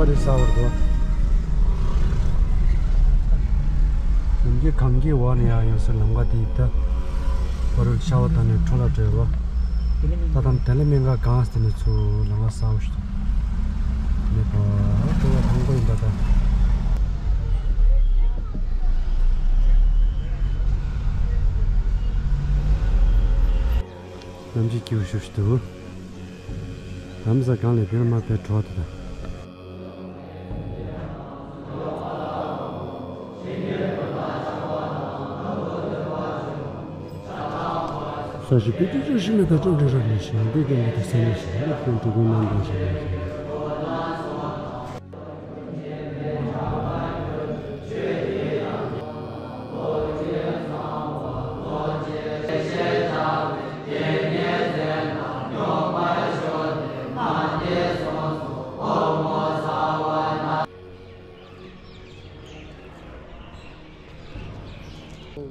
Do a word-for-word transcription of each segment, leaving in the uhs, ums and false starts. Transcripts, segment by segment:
རི་ས་བར་དུ། ནམ་གྱི་གངས་ཀྱི་འོག་ནས་ཡར་ཡོང་སའི་ལམ་ཁ་དེ་ད། བར་ཤ་བ་དང་ནས་འཕྲོ་ལ་བྲལ་བ། ད་དམ་དེ་ལས་མིན་ག་གངས་དེ་ནས་ཚུར་ལམ་ཁ་ས་བ་ཞིག་ཏུ། ནས་པ་ཏོ་བ་ཐང་པོ་ཡིན་པ་ད། ནམ་གྱི་སྐྱིད་པོ་ཞིག་ཏུ། ལམ་ས་གང་ལས་དེར་མ་བས་གྲོགས་དེ་དང་། ས་ཞིག་པི་ཏི་ཅུ་ཤི་མེ་ད་ཀྲང་ཀྲང་ར་ནི་ཤི་མེ་ཏི་ཀྲང་ཀྲང་ད་སེ་ནི་ཤི་མེ་ཏི་ཀྲང་ཀྲང་ནང་ད་ཤི་མེ་ཤི།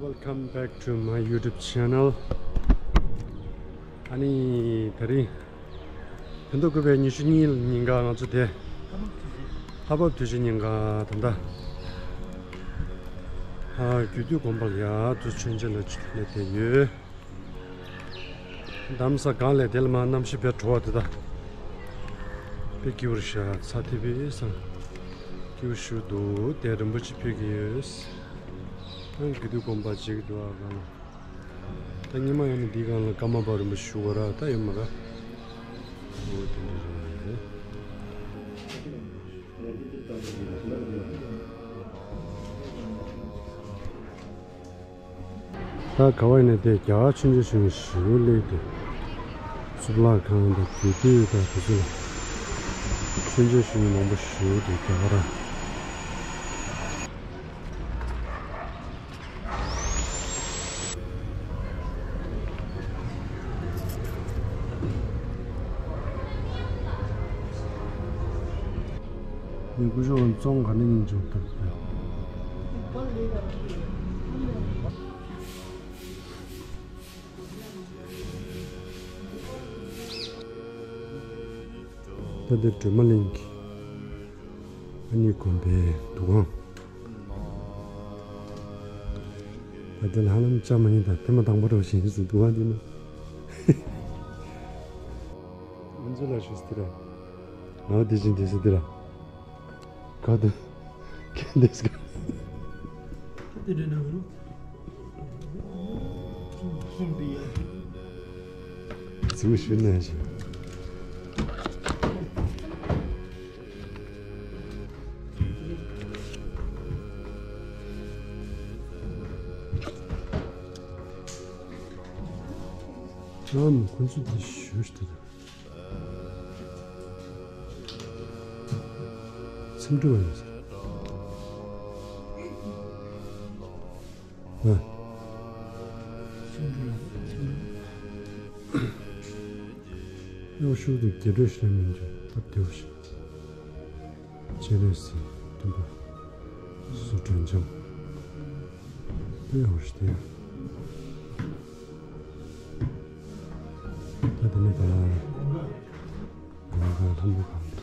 Welcome back to my YouTube channel. ཨ་ནི་དེ་རིང་བོད་ཟླ་དགུ་པའི་ཉི་ཤུ་གཉིས་ཉིན་ཀ་ང་ཚོ་དེ་ལྷ་བབས་དུས་ཆེན་ཉིན་ཀ་ད་ལྟ་ཨ་རྒྱུད་སྟོད་དགོན་པ་ལ་ཡར་དུ་མཆོད་མཇལ་ལ་སླེབས་བསྡད་ཡོད། ལམ་ས་གང་ལས་དེ་ལ་མ་གནམ་གཤིས་དཔེ་བྲོ་བ་དེ་དག་དཔེ་སྐྱིད་པོ་རེད་ཤག་ཚ་ཐིབ་པའི་སང་སྐྱིད་པོ་ཞིག་འདུག་དེ་རིན་པོ་ཆེ་ཕུལ་གྱི་ཡོད། ཨང་གི་དུས་དགོན་པ་ཅིག་འདུག་ཨ་གང་ལ། ད་ཉི་མ་ཡོད་ནི་འདི་གང་ལ་ཀརྨ་པ་རིན་པོ་ཆེ་བཞུགས་པ་ར་ད་ཡོད་མ་ར། འོ་དེ་འདྲ་རེད། ད་ག་བ་ཡིན་ན་དེ་རྒྱ་གར་མཆོད་མཇལ་ཞུ་མཁན་ཞེ་པོ་སླེབས་ཏེ། གཙུག་ལག་ཁང་དང་རྒྱུད་སྟོད་དང་དེ་ཚོ་ལ་མཆོད་མཇལ་ཞུ་མཁན་མང་པོ་ཞེ་པོ་འདུག་རྒྱ་གར། ངའི་སྐུ་ཞབས་ཙོང་ག་ནས་ཡིན་ཅིང་བཏབ་པས། ད་འདི་སྒྲོལ་མ་གླིང་གི་ཨ་ནི་དགོན་པའི་འདུ་ཁང་། ད་དེ་ལ་ཧ་ལམ་བཅའ་མ་ཡིན་ད་ཐེངས་མ་དང་པོ་རོགས་བཞིན་སུ་འདུ་བ་འདི་ན། ང་ཚོ་ལ་ཞུ་སྟེ་ར། ང་བ་དེ་བཞིན་དེ་སུ་དེ་ར། ག་དུ། གན་དེ་སུ་ག། དེ་འདྲ་ན་རུ། གཟིགས་ཞུ་ན་ཞིག་ཨམ་ཁོ་ཚོ་འདི་ཞུ་ཞུ་དུ་འཚམས་འདྲི་བ་ཡིན་ཟེར། ཨ། གཡོག་ཤུགས་དེ་རྒྱལ་སྒྲོལ་ཞེས་མིང་བྱུང་སྟབས་བདེ་བོ་ཞིག་སྤྱན་རས་གཟིགས་སྟོན་པ་བཟོ་སྒྲོན་འཇམ་དཔེ་ཡག་པོ་ཞིག་བསྟན་ཡོད། ད་དེ་ནས་ག་ལ་ག་ལ་ལྷམ་པོ་གང་།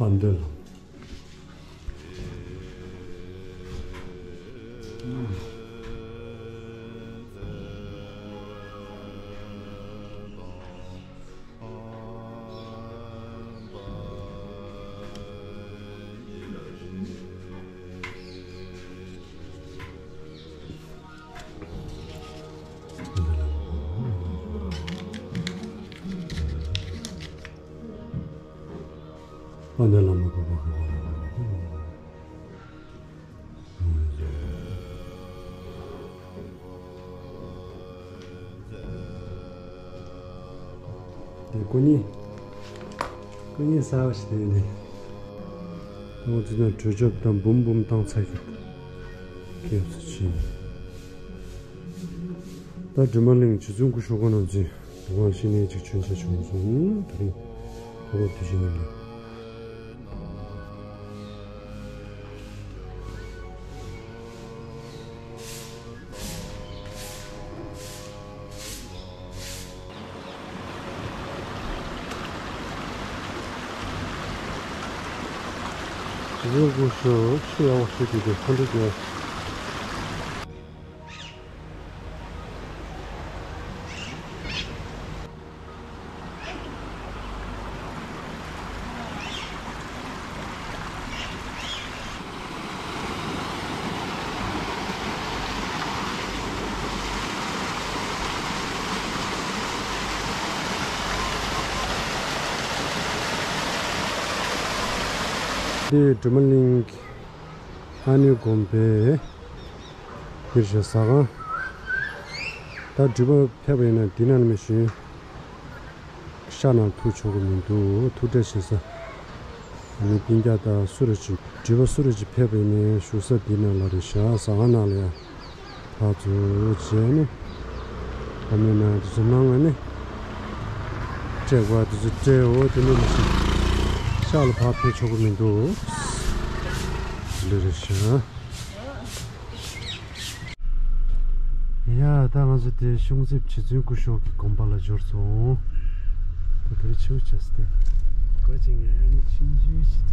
དཔལ་ལྡན་ལ། དཔལ་ལྡན་བླ་མ་གོ་པ་གོ་པ། དེ་ཀུ་ཉི། ཀུ་ཉི་ཟ་བ་ཞིག་དེ་ནི། ང་ཚོ་ནི་གྲོས་ཆོད་དང་འབུམ་འབུམ་བཏང་ཚར་གི། སྐྱེས་སུ་ཕྱིན། ད་སྒྲོལ་མ་གླིང་རྗེ་བཙུན་སྐུ་ཞབས་ཁོང་རྣམ་ཚོས་འདུ་ཁང་ཕྱི་ནས་ཅིག་མཆོད་མཇལ་བྱུང་སོང་། དེ་རིང་ ཁོ་བོ་དུས་ཆེན་ཡིན་ལ། དུས་ཆེན་སྐུ་ཞབས་ཆུ་ཡག་པོ་ཞིག་དུས་དེ་ཁོ་འདྲ་རྒྱལ། འདི་སྒྲོལ་མ་གླིང་ཨ་ནེ་དགོན་པའི་འདིར་བཞག་ཟ་ཁང་། ད་འགྲུལ་པ་ཕེབས་པ་ཡིན་ན་འདི་ནང་ནས་མི་ཞུ། ཤག་ནང་ཐུག་ཆོག་གི་མི་འདུག་ཐུག་འཕྲད་བྱེད་ས། ཨ་ནི་སྤུན་ཀྱག་དང་སུ་རེ་ཅིག་འགྲུལ་པ་སུ་རེ་ཅིག་ཕེབས་པ་ཡིན་ན་བཞུགས་ས་འདི་ནང་ལ་རེད་བཞག་ཟ་ཁང་ནང་ལ་ཡ། ཕར་ཚུར་བྱས་ནས་བ་མེད་ན་དེ་ཚོ་གནང་ང་ནི་སྤྲད་པ་དེ་ཚོ་སྤྲད་འོ་དེ་ནས་མི་ཤེས་ཤག་ལ་ཕར་ཕེབས་ཆོག་གི་མི་འདུག་འདི་རེད་ཤག་ཡ་ད་ང་ཚོ་དེ་ཤོང་རྩིབ་རྗེ་བཙུན་སྐུ་ཞབས་ཀྱི་དགོན་པ་ལ་འབྱོར་སོང་། ད་དེ་རིང་ཆེ་བོ་བྱས་སོ་དེ། གོ་ཅིག་ངས་ཨ་ནི་ཆུང་ཆུང་ཞིག་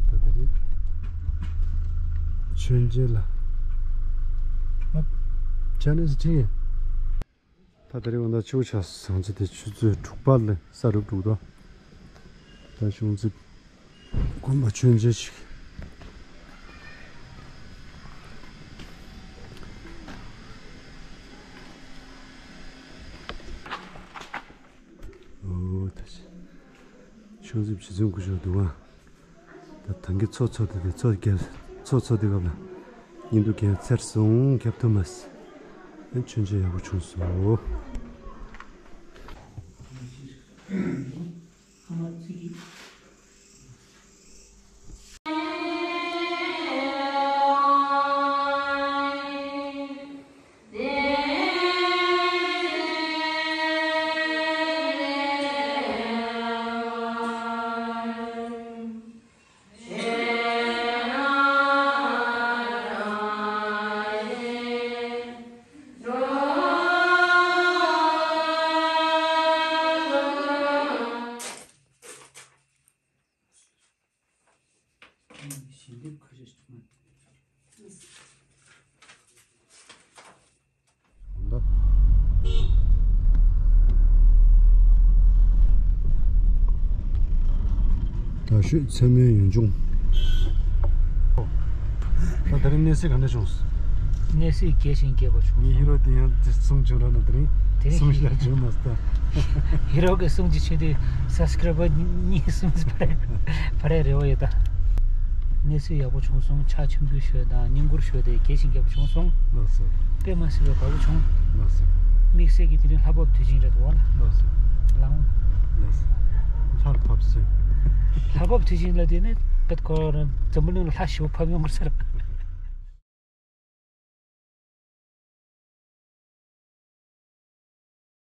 ཐུག་ད་དེ་རིང་མཆོད་མཇལ་ལ། ཨ། ཅ་ནེ་སི་ཁྲི། ད་དེ་རིང་འོ་ད་ཆུ་བོ་ཆགས་སོང་ཚེ་དེ་ཆུ་ཚོད་དྲུག་པ་ལ་ས་རུབ་འགྲོ་གི་འདུག་ད་ཤོང་རྩིབ་དགོན་པ་མཆོད་མཇལ་ཞིག་འོ་ད་ཤོང་རྩིབ་རྗེ་བཙུན་སྐུ་ཞབས་འདུག་ཨ། ད་ཐང་གི་མཚོ་མཚོ་དེ་དེ་མཚོ་རྒྱལ་མཚོ་མཚོ་དེ་སྐབས་ལ་བརྙན་ཐུང་རྒྱལ་ཚར་སོང་ཁྱབ་ཐུབ་མ་སོང་། མཆོད་མཇལ་ཡག་པོ་བྱུང་སོང་། ད་ཤོད་ཚད་མའི་ཡུལ་ལྗོངས། ད་དེ་རིང་གནས་གཟིགས་ག་འདྲ་བྱུང་། གནས་གཟིགས་རྒྱས་ཤིང་རྒྱས་པ་བྱུང་། ངའི་ཧི་རོ་དེ་ཡང་དེ་གསུང་བྱུང་ར་ན་དེ་རིང་དེ་རིང་གསུང་ཞིག་ལ་བྱུང་མ་སྟ། ཧི་རོ་གི་གསུང་གི་ཆེད་དུ་སབ་སི་ཀ་རའི་བར་གཉིས་གསུམ་ཕ་རེ་ཕ་རེ་རེ་བ་ཡོད་ད། གནས་ཚུལ་ཡག་པོ་བྱུང་སོང་། ཕྱག་མཆོད་འབུལ་ཞུས་དང་བསྙེན་བཀུར་ཞུས་ཏེ་རྒྱས་ཤིང་རྒྱས་པོ་བྱུང་སོང་། ལགས་སོ། དཔེ་མ་སྲིད་པའི་དགའ་པོ་བྱུང་། ལགས་སོ། དམིགས་བསལ་གྱི་དེ་རིང་ལྷ་བབས་དུས་ཆེན་རེད་འདུག་བ་ལ། ལགས་སོ། ལགས་འོང་། ལགས་སོ། ལྷ་བབས་སོང་། ལྷ་བབས་དུས་ཆེན་ལ་དེ་ནི་པད་ཀོ་ར་འཛམ་བུ་གླིང་ལ་ལྷ་ཞེ་པོ་བབས་ཡོང་གི་ཟེར།